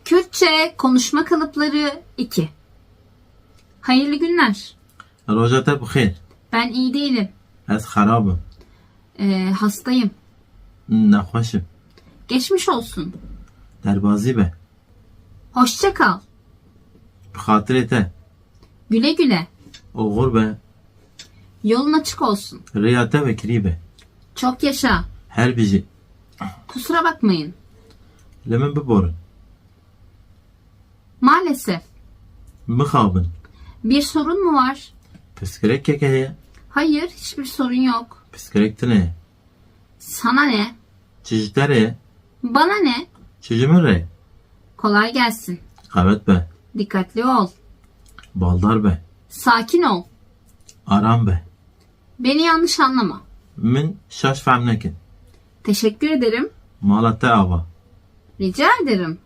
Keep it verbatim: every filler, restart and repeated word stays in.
Kürtçe konuşma kalıpları iki. Hayırlı günler. Roja te bi xêr. Ben iyi değilim. Ez xerab im. Ee, hastayım. Nexweş im. Geçmiş olsun. Derbazî be. Hoşça kal. Bi xatirê te. Güle güle. Oxir be. Yolun açık olsun. Rêya te vekirî be. Çok yaşa. Her bijî. Kusura bakmayın. Li min biborin. Maalesef. Mixabin. Bir sorun mu var? Pirsgirêkek heye. Hayır, hiçbir sorun yok. Pirsgirêk tune ye. Sana ne? Çi ji te re ye? Bana ne? Çi ji min re ye? Kolay gelsin. Qewet be. Dikkatli ol. Baldar be. Sakin ol. Aram be. Beni yanlış anlama. Min şaş fehm nekin. Teşekkür ederim. Mala te ava. Rica ederim.